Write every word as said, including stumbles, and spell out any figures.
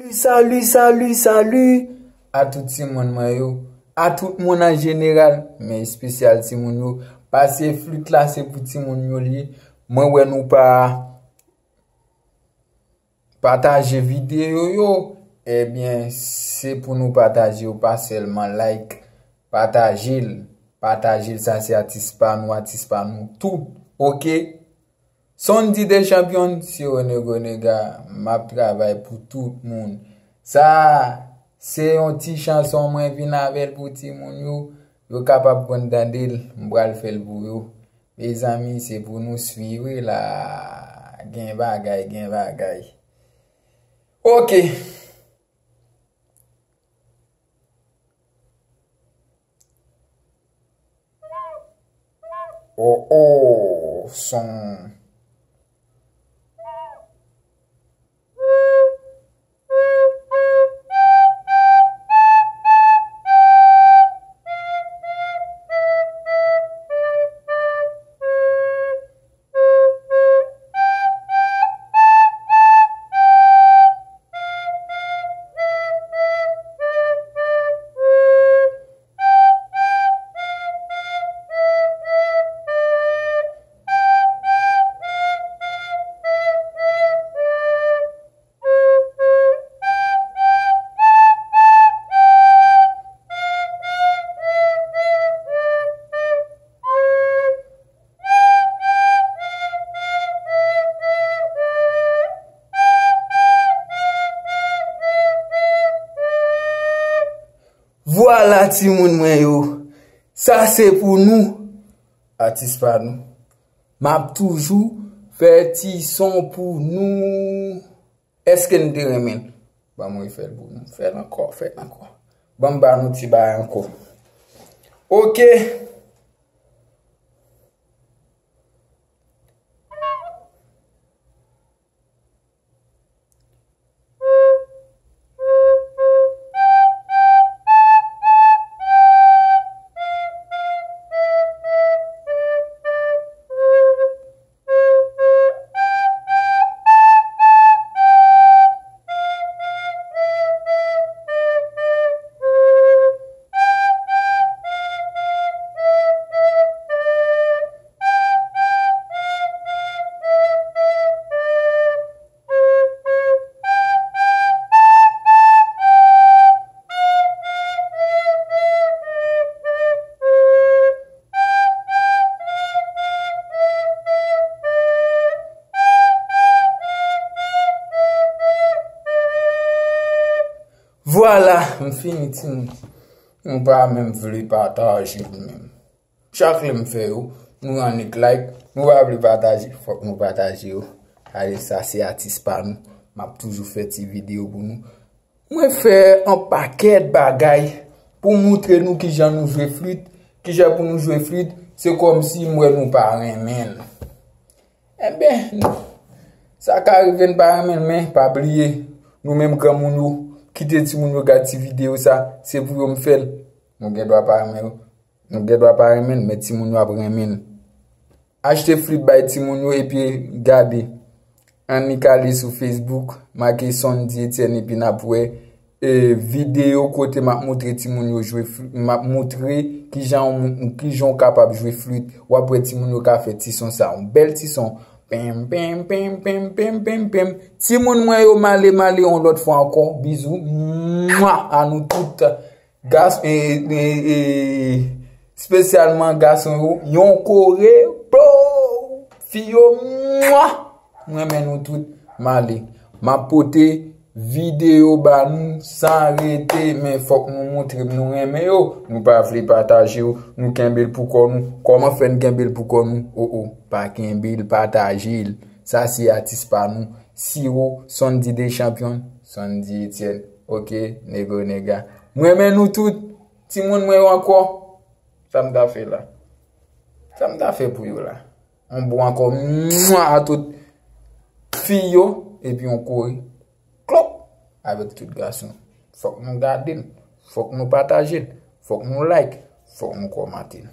Salut, salut, salut a tout timoun mwen yo, a tout moun an jeneral, men espesyal timoun yo. Pase flit la, se pou timoun yo li ye. Mwen wè nou pa pataje videyo yo, ebyen, se pou nou pataje yo, pa sèlman like, pataje l, pataje l, sa se atis pa nou, atis pa nou tout, oke? Sondy the Champion, Siro Negro Nega, m ap travay pou tout moun. Sa, se yon ti chanson mwen vin avè l pou timoun yo, yo kapab konn tande l, m pral fè l pou yo. Mezanmi, se pou nou swiv la. Gen bagay, gen bagay. Oke. Oh, oh, son. Vwala, timoun mwen yo. Sa se pou nou, atis pa nou. M ap toujou fè ti son pou nou. Èske n te renmen l? Ban m refè l pou nou. Fè l ankò, fè l ankò. Ban m ba nou ti bagay ankò. Oke. Vwala, m fini, timoun. Nou pa menm vle pataje l menm. Chak lè m fè yo, nou annik like, nou pa vle pataje, fòk nou pataje yo. Ale, sa se atis pa nou. M ap toujou fè ti videyo pou nou. Mwen fè yon pakèt bagay pou moutre nou kijan nou jwe flit, kijan pou nou jwe flit, se kòmsi m wè nou pa renmen l. Enben, sa ka rive n pa renmen l, men pa bliye, nou menm granmoun yo, kite timoun yo gad ti videyo sa, se pou yo m fè l. Nou gen dwa pa renmen l, nou gen dwa pa renmen l, men timoun yo ap renmen l. Achte flit bay timoun yo epi gade. Annik ale sou Facebook, make Sondy Etienne epi n ap wè, e, videyo kote m ap moutre timoun yo jwe fl-, m ap moutre kijan w, kijan w kapab jwe flit. W ap wè timoun yo ka fè ti son sa, yon bèl ti son. Pem, pem, pem, pem, pem, pem, pem. Timoun mwen yo, m ale, m ale yon lòt fwa ankò. Bizou. Mwa! A nou tout. Gas-, e, e, e, espesyalman gason yo, yon kore, bro! Fi yo, mwa! M renmen nou tout, m ale. M ap pote videyo ba nou san rete, men fòk nou moutre m nou renmen yo. Nou pa vle pataje yo, nou kenbe l pou kò nou. Kòman fè n kenbe l pou kò nou? O, o, pa kenbe l, pataje l. Sa se atis pa nou, Siro, Sondy the Champion, Sondy Etienne. Oke, Negro Nega. M renmen nou tout. Timoun mwen yo ankò. Sa m ta fè la? Sa m ta fè pou yo la? Yon bon ankò, mwa, a tout fi yo, epi yon kore, klòp, avèk tout gason. Fòk nou gade l, fòk nou pataje l, fòk nou like, fòk nou kòmante l.